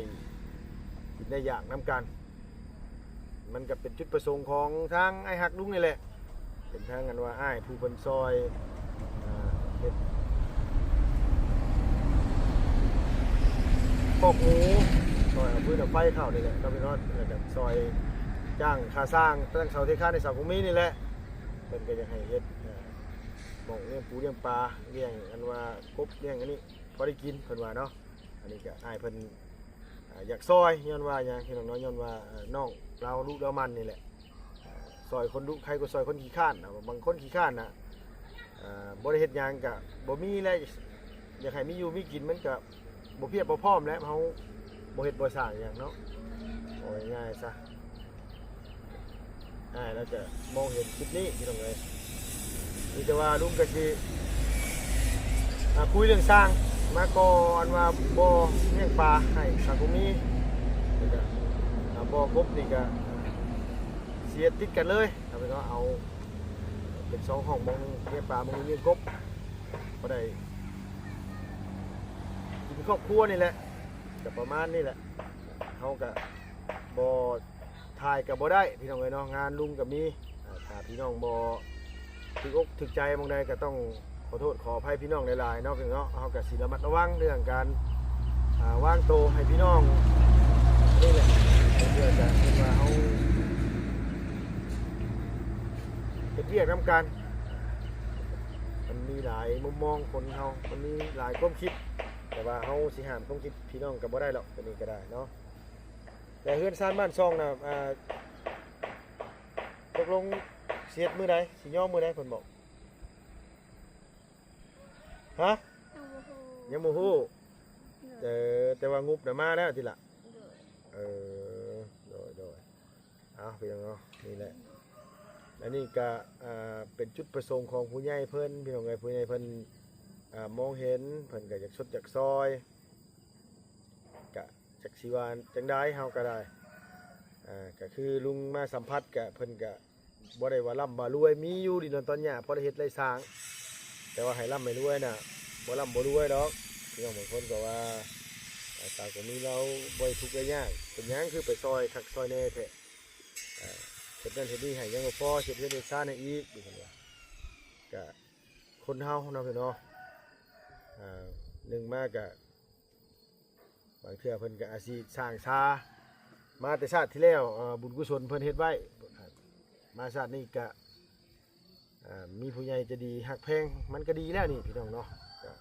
ກິນໄດ້ຢາກນຳກັນ. ມັນກໍເປັນຈຸດປະສົງຂອງທາງອ້າຍຮັກລຸງນີ້ແຫຼະ ເປັນທາງອັນວ່າອ້າຍຜູ້ເພິ່ນຊ່ອຍ ອ່າ ເຮັດຄອກໝູ ຊ່ອຍເອົາຟືນເອົາໄຟເຂົ້ານີ້ແຫຼະເນາະ ພີ່ນ້ອງ ແລ້ວກໍຊ່ອຍຈ້າງຄ່າສ້າງຕັ້ງເສົາເທຄານໃຫ້ສາວກົງມີນີ້ແຫຼະ. ເພິ່ນກໍຢາກໃຫ້ເຮັດ ເອີ ໝ່ອງລ້ຽງປູລ້ຽງປາ ລ້ຽງອັນວ່າກົບ ລ້ຽງອັນນີ້ ພໍໄດ້ກິນ ເພິ່ນວ່າເນາະ. ອັນນີ້ກໍອ້າຍເພິ່ນ ອ່າ ຢາກຊ່ອຍ ຍ້ອນວ່າຫຍັງພີ່ນ້ອງເນາະ ຍ້ອນວ່າ ເອີ ນ້ອງລາວດຸລາວໝັ່ນນີ້ແຫຼະ. ເອີ ຊ່ອຍຄົນດຸໄຄກວ່າຊ່ອຍຄົນຂີ້ຄ້ານນະ ບາງຄົນຂີ້ຄ້ານນະ ເອີ ບໍ່ໄດ້ເຮັດຫຍັງກະບໍ່ມີແຫຼະ ຢາກໃຫ້ມີຢູ່ມີກິນ ມັນກະບໍ່ພຽບບໍ່ພ້ອມແຫຼະ ເຮົາບໍ່ເຮັດບໍ່ສ້າງຫຍັງເນາະ ເວົ້າງ່າຍໆຊະ. ອ້າຍລາວຈະມອງເຫັນຈຸດນີ້ພີ່ນ້ອງເອີຍ. ມີແຕ່ວ່າລຸງກໍຊິ ອ່າ ຄຸຍເລື່ອງສ້າງມາກໍ່ອັນວ່າບໍ່ລ້ຽງປາໃຫ້ສາວກົງມີ ແລ້ວກໍ ອ່າ ບໍ່ກົບນີ້ກໍເສຍຕິດກັນເລີຍ ເອົາໄປເນາະ ເອົາເປັນສອງຫ້ອງ ໝ່ອງໜຶ່ງລ້ຽງປາ ໝ່ອງໜຶ່ງລ້ຽງກົບ ພໍໄດ້ກິນຄອບຄົວນີ້ແຫຼະ ກໍປະມານນີ້ແຫຼະ. ເຮົາກໍບໍ່ ຖ່າຍກໍບໍ່ໄດ້ພີ່ນ້ອງເອີຍເນາະ ງານລຸງກໍມີ. ອ່າ ຖ້າພີ່ນ້ອງບໍ່ຖືກອົກຖືກໃຈໝ່ອງໃດກໍຕ້ອງຂໍໂທດຂໍອະໄພພີ່ນ້ອງຫຼາຍໆເນາະ ພີ່ນ້ອງເນາະ. ເຮົາກໍຊິລະມັດລະວັງເລື່ອງການ ອ່າ ວາງໂຕໃຫ້ພີ່ນ້ອງນີ້ແຫຼະ ເພື່ອຈະເຫັນວ່າເຮົາເຮັດວຽກນຳກັນ. ມັນມີຫຼາຍມຸມມອງຄົນເຮົາ ມັນມີຫຼາຍຄວາມຄິດ ແຕ່ວ່າເຮົາຊິຫ້າມຄວາມຄິດພີ່ນ້ອງກໍບໍ່ໄດ້ດອກ ຕົວນີ້ກໍໄດ້ເນາະ. ແຕ່ເຮືອນຊານບ້ານຊ່ອງນະ ອ່າ ຕົກລົງຊິເຮັດມື້ໃດ ຊິຍໍມື້ໃດເພິ່ນບອກ? ຮະ? ຍັງບໍ່ຮູ້ ຍັງບໍ່ຮູ້. ໂດຍ ເອີ ແຕ່ວ່າງົບນະມາແລ້ວຕິລະ? ໂດຍ ເອີ ໂດຍໆ. ເອົາ ພີ່ນ້ອງເນາະ ນີ້ແຫຼະ ອັນນີ້ກະ ອ່າ ເປັນຈຸດປະສົງຂອງຜູ້ໃຫຍ່ເພິ່ນ ພີ່ນ້ອງເອີຍ. ຜູ້ໃຫຍ່ເພິ່ນ ອ່າ ມອງເຫັນ ເພິ່ນກະຢາກຊົດຢາກຊ່ອຍ ກະຈັກຊິວ່າຈັ່ງໃດ ເຮົາກໍໄດ້ ອ່າ ກໍຄືລຸງມາສຳຜັດ ກະເພິ່ນກະບໍ່ໄດ້ວ່າລ່ຳວ່າລວຍ ມີຢູ່ດິນດອນຕອນຫຍ້າ ພໍໄດ້ເຮັດໄດ້ສ້າງ ແຕ່ວ່າໃຫ້ລ່ຳໃຫ້ລວຍນະ ບໍ່ລ່ຳບໍ່ລວຍດອກ. ພີ່ນ້ອງບາງຄົນກໍວ່າ ອ່າ ສາວກໍມີລາວບໍ່ໄດ້ທຸກໄດ້ຍາກ ເປັນຫຍັງຄືໄປຊ່ອຍຄັກຊ່ອຍແນ່ແທ້ ອ່າ ເຮັດນັ້ນເຮັດນີ້ໃຫ້ຍັງບໍ່ພໍ ເຮັດເຮືອນເຮັດຊານໃຫ້ອີກ ເພິ່ນວ່າ. ກະຄົນເຮົາເນາະ ພີ່ນ້ອງເນາະ ອ່າ ໜຶ່ງມາກະ ບາງເທື່ອເພິ່ນກໍອາດຊິສ້າງຊາມາແຕ່ຊາດທີ່ແລ້ວ ເອີ ບຸນກຸສົນເພິ່ນເຮັດໄວ້ ມາຊາດນີ້ກະ ເອີ ມີຜູ້ໃຫຍ່ໃຈດີຮັກແພງ ມັນກໍດີແລ້ວນີ້ ພີ່ນ້ອງເນາະ. ກະ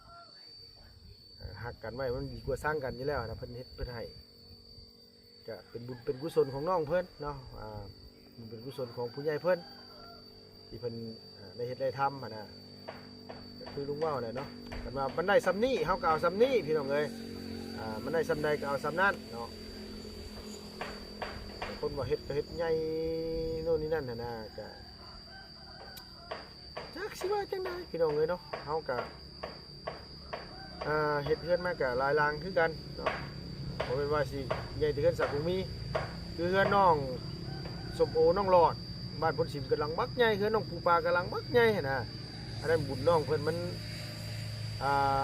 ເອີ ຮັກກັນໄວ້ມັນດີກວ່າຊັງກັນຢູ່ແລ້ວນະ ເພິ່ນເຮັດເພິ່ນໃຫ້ ກະເປັນບຸນເປັນກຸສົນຂອງນ້ອງເພິ່ນເນາະ ອ່າ ບຸນເປັນກຸສົນຂອງຜູ້ໃຫຍ່ເພິ່ນ ທີ່ເພິ່ນ ອ່າ ໄດ້ເຮັດໄດ້ທຳຫັ້ນນະ. ກໍຄືລຸງເວົ້າແຫຼະເນາະ ຄັນວ່າມັນໄດ້ສ່ຳນີ້ ເຮົາກໍເອົາສ່ຳນີ້ ພີ່ນ້ອງເອີຍ. ອ່າ ມັນໄດ້ສ່ຳໃດກໍເອົາສ່ຳນັ້ນເນາະ. ບາງຄົນວ່າເຮັດກໍເຮັດໃຫຍ່ໂນ່ນນີ້ນັ້ນຫັ້ນນະ ກະ ຈັກຊິວ່າຈັ່ງໃດ ພີ່ນ້ອງເອີຍເນາະ. ເຮົາກະ ອ່າ ເຮັດເຮືອນມາກະຫຼາຍຫຼັງຄືກັນເນາະ ບໍ່ແມ່ນວ່າຊິໃຫຍ່ແຕ່ເຮືອນສາວກຸງມີ. ຄືເຮືອນນ້ອງສົ້ມໂອ ນ້ອງຫຼອດ ບ້ານໂພນສິມກໍຫຼັງບັກໃຫຍ່ ເຮືອນນ້ອງປູປາກໍຫຼັງບັກໃຫຍ່ຫັ້ນນະ. ອັນນັ້ນບຸນນ້ອງເພິ່ນມັນ ອ່າ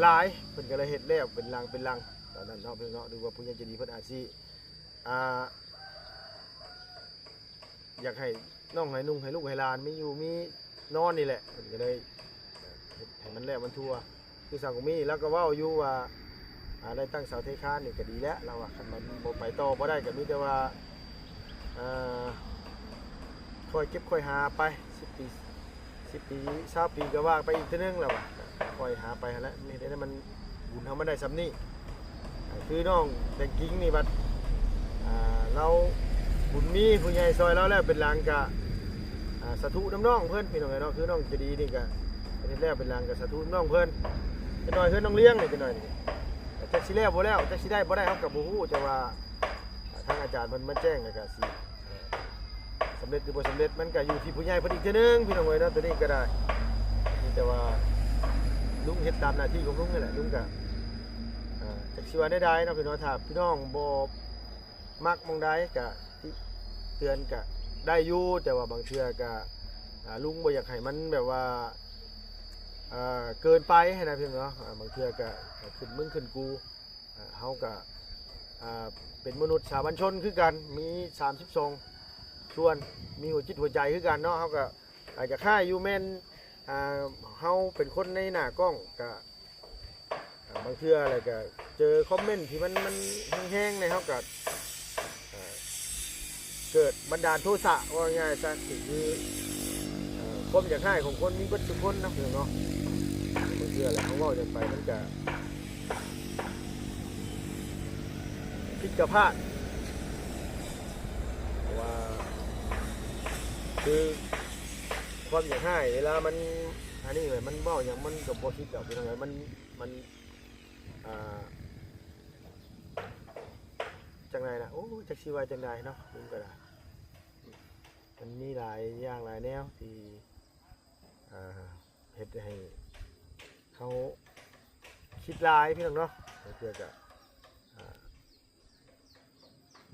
ຫຼາຍ ເພິ່ນກໍເລີຍເຮັດແລ້ວເປັນຫຼັງເປັນຫຼັງຕອນນັ້ນເນາະ ເພິ່ນເນາະ ຫຼືວ່າຜູ້ໃຫຍ່ໃຈດີເພິ່ນອາດຊິ ອ່າ ຢາກໃຫ້ນ້ອງໃຫ້ນຸ່ງໃຫ້ລູກໃຫ້ຫຼານມີຢູ່ມີນອນນີ້ແຫຼະ ເພິ່ນກໍເລີຍເຮັດໃຫ້ມັນແລ້ວມັນທົ່ວ ຄືຊາວກະມີລາວກໍເວົ້າຢູ່ວ່າ ອ່າ ໄດ້ຕັ້ງເສົາເທຄານນີ້ກໍດີແລ້ວ ລາວວ່າ ຄັນມັນບໍ່ໄປຕໍ່ບໍ່ໄດ້ກໍມີແຕ່ວ່າ ອ່າ ຄ່ອຍເກັບຄ່ອຍຫາໄປ ສິບປີ ສິບປີ ຊາວປີກໍວ່າໄປອີກເທື່ອໜຶ່ງແລ້ວວ່າ ຄ່ອຍຫາໄປຫັ້ນແຫຼະ ເຮັດໃຫ້ມັນ ບຸນເຮົາມັນໄດ້ສ່ຳນີ້ ຄືນ້ອງແຕງກິງນີ້ບັດ ອ່າ ລາວບຸນມີຜູ້ໃຫຍ່ຊ່ອຍລາວແລ້ວເປັນຫຼັງກະ ອ່າ ສາທຸນຳນ້ອງເພິ່ນ ພີ່ນ້ອງເອີຍເນາະ ຄືນ້ອງໃຈດີນີ້ກະເຮັດແລ້ວເປັນຫຼັງກະສາທຸນຳນ້ອງເພິ່ນ ຈັກໜ້ອຍເຮືອນນ້ອງລຽງນີ້ ຈັກໜ້ອຍນີ້ ຈັກຊິແລ້ວບໍ່ແລ້ວ ຈັກຊິໄດ້ບໍ່ໄດ້ ເຮົາກໍບໍ່ຮູ້ ແຕ່ວ່າ ອ່າ ທາງອາຈານເພິ່ນມາແຈ້ງ ແລ້ວກໍຊິ ເອີ່ ສຳເລັດຫຼືບໍ່ສຳເລັດ ມັນກໍຢູ່ທີ່ຜູ້ໃຫຍ່ເພິ່ນອີກເທື່ອໜຶ່ງ ພີ່ນ້ອງເອີຍເນາະ ໂຕນີ້ກໍໄດ້ ມີແຕ່ວ່າລຸງເຮັດຕາມໜ້າທີ່ຂອງລຸງນີ້ແຫຼະ ລຸງກໍ ເອີ່ ຈັກຊິວ່າແນວໃດເນາະ ພີ່ນ້ອງ ຖ້າພີ່ນ້ອງບໍ່ມັກໝ່ອງໃດກໍຕິເຕືອນກໍໄດ້ຢູ່ ແຕ່ວ່າບາງເທື່ອກໍ ອ່າ ລຸງບໍ່ຢາກໃຫ້ມັນແບບວ່າ ເອີ່ ເກີນໄປຫັ້ນນະ ພີ່ນ້ອງເນາະ ອ່າ ບາງເທື່ອກໍຂຶ້ນມຶງຂຶ້ນກູ ເຮົາກະ ອ່າ ເປັນມະນຸດສາມັນຊົນຄືກັນ ມີສາມສິບສອງສ່ວນ ມີຫົວຈິດຫົວໃຈຄືກັນເນາະ ເຮົາກະ ອາ ຢາກຮ້າຍຢູ່ແມ່ນ ອ່າ ເຮົາເປັນຄົນໃນໜ້າກ້ອງກະ ອ່າ ບາງເທື່ອແລ້ວກະເຈີຄອມເມັນທີ່ມັນ ມັນແຮງໆ ໃນເຮົາກະ ອ່າ ເກີດບັນດານໂທສະ ເວົ້າງ່າຍໆ ຊະ ກໍຄື ເອີ່ ຄວາມຢາກຮ້າຍຂອງຄົນມີເບິດທຸກຄົນເນາະ ພີ່ນ້ອງເນາະ ບາງເທື່ອແຫຼະ ເຮົາເວົ້າຫຍັງໄປມັນກະ ຜິດກໍພາດ ເພາະວ່າ ຄື ຄວາມຢາກຮ້າຍເວລາມັນ ອັນນີ້ແຫຼະ ມັນເວົ້າຫຍັງມັນກໍບໍ່ຄິດດອກ ພີ່ນ້ອງເອີຍ ມັນ ມັນ ອ່າ ຈັ່ງໃດນະ ໂອ້ ຈັກຊິວ່າຈັ່ງໃດເນາະ ມັນກໍໄດ້ ມັນມີຫຼາຍຢ່າງຫຼາຍແນວທີ່ ອ່າ ເຮັດໃຫ້ເຮົາຄິດຫຼາຍ ພີ່ນ້ອງເນາະ ບາງເທື່ອກໍ ອ່າ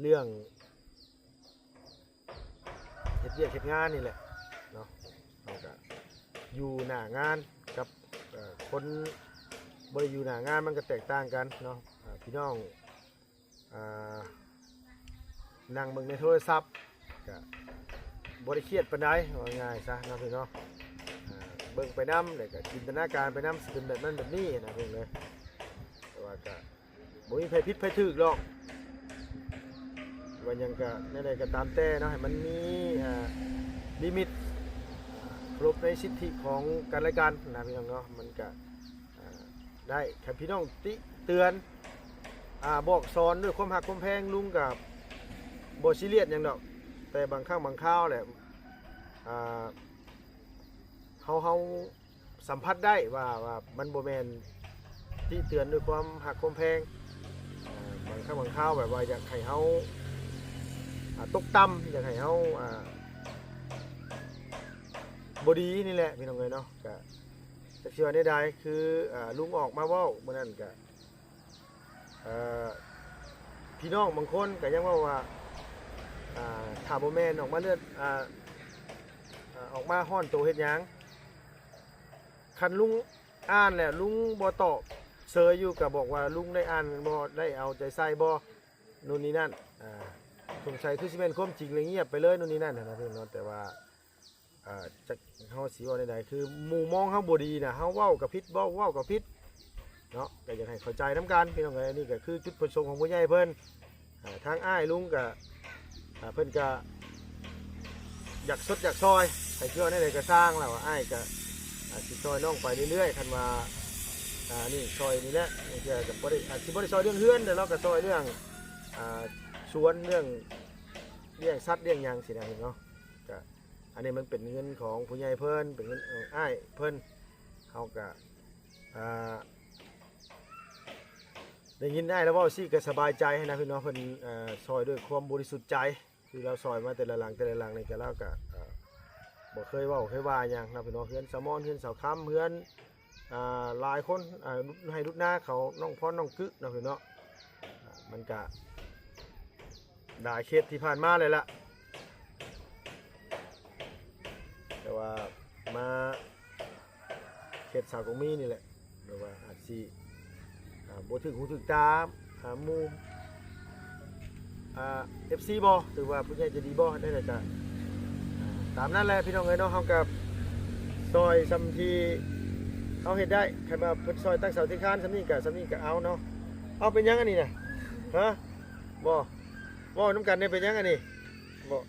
ເລື່ອງເຮັດວຽກເຮັດງານນີ້ແຫຼະເນາະ ເຮົາກໍຢູ່ໜ້າງານກັບ ເອີ່ ຄົນບໍ່ໄດ້ຢູ່ໜ້າງານ ມັນກໍແຕກຕ່າງກັນເນາະ ອ່າ ພີ່ນ້ອງ ອ່າ ນັ່ງເບິ່ງໃນໂທລະສັບ ກະບໍ່ໄດ້ຄຽດປານໃດ ເວົ້າງ່າຍຊະເນາະ ພີ່ນ້ອງເນາະ ອ່າ ເບິ່ງໄປນຳ ແລ້ວກະຈິນຕະນາການໄປນຳ ຊິເປັນແບບນັ້ນແບບນີ້ນະ ພີ່ນ້ອງເອີຍ ແຕ່ວ່າກະບໍ່ມີໃຜຜິດໃຜຖືກດອກ ວ່າຫຍັງກະແນວໃດກໍຕາມແຕ່ເນາະ ໃຫ້ມັນມີ ອ່າ ລິມິດ ອ່າ ເຄົາລົບໃນສິດທິຂອງກັນແລະກັນນະ ພີ່ນ້ອງເນາະ ມັນກະ ອ່າ ໄດ້ ຄັນພີ່ນ້ອງຕິເຕືອນ ອ່າ ບອກສອນດ້ວຍຄວາມຮັກຄວາມແພງ ລຸງກໍບໍ່ຊີຣຽສຫຍັງດອກ ແຕ່ບາງຄັ້ງບາງຄາວແຫຼະ ອ່າ ເຮົາ ເຮົາສຳຜັດໄດ້ວ່າ ວ່າມັນບໍ່ແມ່ນຕິເຕືອນດ້ວຍຄວາມຮັກຄວາມແພງ ອ່າ ບາງຄັ້ງບາງຄາວແບບວ່າຢາກໃຫ້ເຮົາ ອ່າ ຕົກຕ່ຳ ຢາກໃຫ້ເຮົາ ອ່າ ບໍ່ດີນີ້ແຫຼະ ພີ່ນ້ອງເອີຍເນາະ ກະ ຈັກຊິວ່າແນວໃດ ຄື ອ່າ ລຸງອອກມາເວົ້າມື້ນັ້ນກະ ເອີ່ ພີ່ນ້ອງບາງຄົນກະຍັງເວົ້າວ່າ ອ່າ ຖ້າບໍ່ແມ່ນອອກມາເລືອດ ອ່າ ອ່າ ອອກມາຮ້ອນໂຕເຮັດຫຍັງ ຄັນລຸງອ່ານແລ້ວລຸງບໍ່ຕອບ ເຊີຍຢູ່ ກະບອກວ່າລຸງໄດ້ອ່ານບໍ່ ໄດ້ເອົາໃຈໃສ່ບໍ່ ໂນ່ນນີ້ນັ້ນ ອ່າ ສົງໄສຄືຊິແມ່ນຄວາມຈິງ ແລ້ວງຽບໄປເລີຍ ໂນ່ນນີ້ນັ້ນນະ ພີ່ນ້ອງເນາະ ແຕ່ວ່າ ອ່າ ຈັກເຮົາຊິເວົ້າແນວໃດ ຄືໝູ່ມອງເຮົາບໍ່ດີນະ ເຮົາເວົ້າກໍຜິດ ເວົ້າ ເວົ້າກໍຜິດເນາະ ກໍຢາກໃຫ້ເຂົ້າໃຈນຳກັນ ພີ່ນ້ອງເອີຍ ອັນນີ້ກໍຄືຈຸດປະສົງຂອງຜູ້ໃຫຍ່ເພິ່ນ ອ່າ ທາງອ້າຍລຸງກໍ ອ່າ ເພິ່ນກໍຢາກຊົດຢາກຊ່ອຍ ໃຜຊິວ່າແນວໃດກໍຊ່າງ ແລ້ວອ້າຍກໍ ອ່າ ຊິຊ່ອຍນ້ອງໄປເລື້ອຍໆ ຄັນວ່າ ອ່າ ນີ້ຊ່ອຍນີ້ແຫຼະ ບາງເທື່ອກໍບໍ່ໄດ້ ອາດຊິບໍ່ໄດ້ຊ່ອຍເລື່ອງເຮືອນ ແຕ່ລາວກໍຊ່ອຍເລື່ອງ ອ່າ ສວນ ເລື່ອງລ້ຽງສັດລ້ຽງຫຍັງຊີ້ນະ ເຫັນເນາະ ກະ ອັນນີ້ມັນເປັນເງິນຂອງຜູ້ໃຫຍ່ເພິ່ນ ເປັນເງິນ ເອີ່ ອ້າຍເພິ່ນ ເຮົາກະ ອ່າ ໄດ້ຍິນອ້າຍລາວເວົ້າຊີ້ກະສະບາຍໃຈຫັ້ນນະ ພີ່ນ້ອງເນາະ ເພິ່ນ ເອີ່ ຊ່ອຍດ້ວຍຄວາມບໍລິສຸດໃຈ ຄືລາວຊ່ອຍມາແຕ່ລະຫຼັງ ແຕ່ລະຫຼັງນີ້ກະ ລາວກະ ເອີ່ ບໍ່ເຄີຍເວົ້າເຄີຍວ່າຫຍັງເນາະ ພີ່ນ້ອງເນາະ ເຮືອນສາວມອນ ເຮືອນສາວຄຳ ເຮືອນ ອ່າ ຫຼາຍຄົນ ອ່າ ໃຫ້ລຸດນາເຂົາ ນ້ອງພອນ ນ້ອງກຶເນາະ ພີ່ນ້ອງເນາະ ມັນກະ ຫຼາຍເຂດທີ່ຜ່ານມາແລ້ວລະ ແຕ່ວ່າມາ ສາວກອງມີນີ້ແຫຼະ ແບບວ່າອາດຊິ ອ່າ ບໍ່ຖືກຫູຖືກຕາ ອ່າ ໝູ່ ອ່າ ເອັຟຊີບໍ່ ຫຼືວ່າຜູ້ໃຫຍ່ໃຈດີບໍ່ ແນວໃດກໍ ອ່າ ຕາມນັ້ນແຫຼະພີ່ນ້ອງເອີຍເນາະ. ເຮົາກໍຊ່ອຍສ່ຳທີ່ເຮົາເຮັດໄດ້ ຄັນວ່າເພິ່ນຊ່ອຍຕັ້ງເສົາຕີຄານສ່ຳນີ້ກໍ ສ່ຳນີ້ກໍເອົາເນາະ. ເອົາ ເປັນຫຍັງອັນນີ້ນະ? ຮະ? ບໍ່ ເວົ້ານຳກັນແດ່ ເປັນຫຍັງອັນນີ້? ບໍ່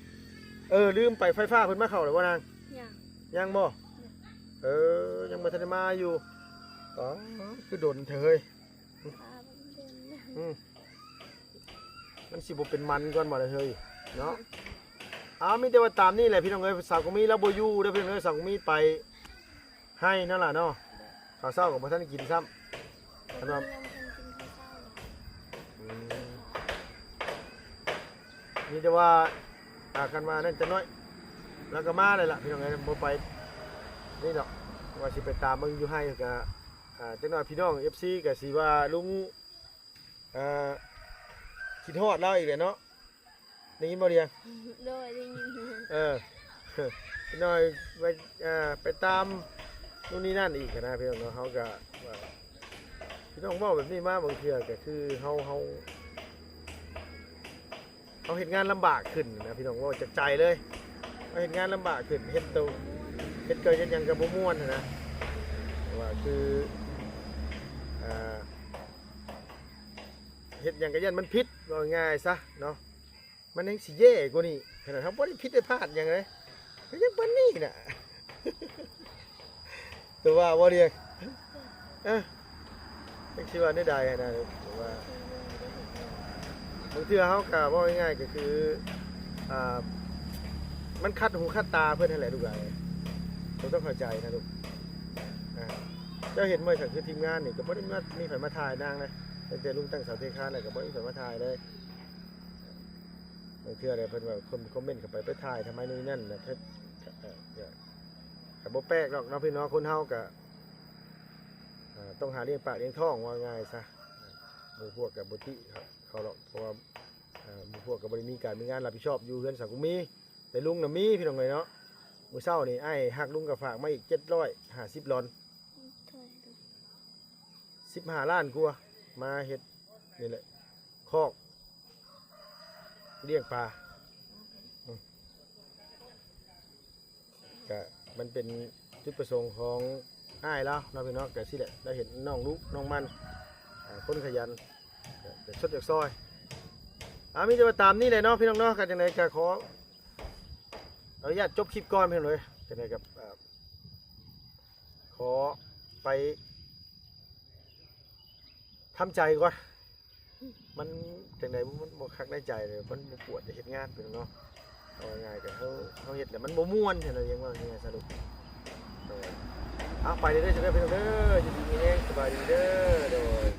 ເອີ ລືມໄປ ໄຟຟ້າເພິ່ນມາເຂົ້າແລ້ວບໍ່ນາງ? ຍັງ ຍັງບໍ່? ເອີ ຍັງບໍ່ທັນໄດ້ມາຢູ່. ອໍ ຄືດົນແທ້ເຮີ້ຍ. ອືມ ມັນຊິບໍ່ເປັນມັນກ່ອນບໍ່ລະເຮີ້ຍເນາະ. ເອົາ ມີແຕ່ວ່າຕາມນີ້ແຫຼະພີ່ນ້ອງເອີຍ. ສາວກະມີລາວບໍ່ຢູ່ເດີພີ່ນ້ອງເອີຍ ສາວກະມີໄປໄຮ່ນັ້ນລະເນາະ. ເຂົ້າເຊົ້າກໍບໍ່ທັນໄດ້ກິນຊ້ຳ ຄັນວ່າ ຍັງບໍ່ທັນກິນເຂົ້າເຊົ້າ. ອືມ ມີແຕ່ວ່າ ອ່າ ຄັນວ່ານັ້ນຈັກໜ້ອຍ ລາວກໍມາແລ້ວລະພີ່ນ້ອງເອີຍ. ບໍ່ໄປນີ້ດອກ ວ່າຊິໄປຕາມເບິ່ງຢູ່ໄຮ່ກໍ ອ່າ ຈັກໜ້ອຍພີ່ນ້ອງເອັຟຊີກໍຊິວ່າລຸງ ອ່າ ຄິດຮອດລາວອີກແຫຼະເນາະ. ໄດ້ຍິນບໍ່ດຽງ? ໂດຍ ໄດ້ຍິນ. ເອີ ໜ້ອຍໄປ ເອີ ໄປຕາມໂນ່ນນີ້ນັ້ນອີກຫັ້ນນະພີ່ນ້ອງເນາະ. ເຮົາກະວ່າ ພີ່ນ້ອງເວົ້າແບບນີ້ມາ ບາງເທື່ອກະຄືເຮົາ ເຮົາ ເຮົາເຮັດງານລຳບາກຂຶ້ນນະພີ່ນ້ອງ ເວົ້າຈາກໃຈເລີຍ. ເຮົາເຮັດງານລຳບາກຂຶ້ນ ເຮັດໂຕ ເຮັດກໍເຮັດຫຍັງກໍບໍ່ມ່ວນຫັ້ນນະ ວ່າຄື ອ່າ ເຮັດຫຍັງກໍຢ້ານມັນຜິດ ເວົ້າງ່າຍຊະເນາະ. ມັນຍັງຊິແຍ່ກວ່ານີ້ ຂະໜາດເຮົາບໍ່ໄດ້ຜິດໄດ້ພາດຫຍັງເລີຍ ກໍຍັງປານນີ້ນະ. ແຕ່ວ່າບໍ່ດຽງ ເອີ ຈັກຊິວ່າແນວໃດຫັ້ນນະ ແຕ່ວ່າບາງເທື່ອເຮົາກໍເວົ້າງ່າຍໆ ກໍຄື ອ່າ ມັນຂັດຫູຂັດຕາເພິ່ນຫັ້ນແຫຼະລູກຫຼານເອີຍ. ຕ້ອງເຂົ້າໃຈນະລູກ ອ່າ ເຈົ້າເຫັນບໍ່ ສັງຄືທີມງານນີ້ກໍບໍ່ໄດ້ມາ ມີໃຜມາຖ່າຍນາງນະ. ຕັ້ງແຕ່ລຸງຕັ້ງເສົາເທຄານແລ້ວກໍບໍ່ມີໃຜມາຖ່າຍເລີຍ. ບາງເທື່ອເດ ເພິ່ນວ່າຄົນຄອມເມັນເຂົ້າໄປ ໄປຖ່າຍທຳໄມໂນ່ນນີ້ນັ້ນນະ ເອີ ກໍບໍ່ແປກດອກເນາະພີ່ນ້ອງ. ຄົນເຮົາກໍ ເອີ ຕ້ອງຫາລ້ຽງປາກລ້ຽງທ້ອງ ເວົ້າງ່າຍຊະ. ໝູ່ພວກກໍບໍ່ຕິເຂົາດອກ ເພາະວ່າ ເອີ ໝູ່ພວກກໍບໍ່ໄດ້ມີການມີງານຮັບຜິດຊອບຢູ່ເຮືອນສັງຄົມມີ. ແຕ່ລຸງນະມີພີ່ນ້ອງເອີຍເນາະ. ມື້ເຊົ້ານີ້ອ້າຍຮັກລຸງກໍຝາກມາອີກເຈັດຮ້ອຍຫ້າສິບຫຼອນ ສິບຫ້າລ້ານກວ່າ ມາເຮັດນີ້ແຫຼະ ຄອກລ້ຽງປາ. ອືມ ກະມັນເປັນຈຸດປະສົງຂອງອ້າຍລາວເນາະພີ່ນ້ອງ. ກະຊີ້ແຫຼະ ລາວເຫັນນ້ອງດຸນ້ອງໝັ່ນ ອ່າ ຄົນຂະຫຍັນ ກະຢາກຊົດຢາກຊ່ອຍ. ອ່າ ມີແຕ່ວ່າຕາມນີ້ແຫຼະເນາະພີ່ນ້ອງເນາະ. ກະຈັ່ງໃດກະຂໍອະນຸຍາດຈົບຄລິບກ່ອນພີ່ນ້ອງເອີຍ. ຈັ່ງໃດກະ ອ່າ ຂໍໄປທຳໃຈກ່ອນ. ມັນຈັ່ງໃດ ມັນບໍ່ຄັກໃນໃຈເລີຍ ມັນບໍ່ປວດຈະເຮັດງານເປັນເນາະ. ເອົາງ່າຍໆ ກໍເຮົາ ເຮົາເຮັດແລ້ວມັນບໍ່ມ່ວນ ເຮັດແລ້ວຍັງວ່າງ່າຍສະຫຼຸບ. ເອົາ ໄປເດີ ເດີ ພີ່ນ້ອງເດີ ຢູ່ດີມີແຮງ ສະບາຍດີເດີ ໂດຍ.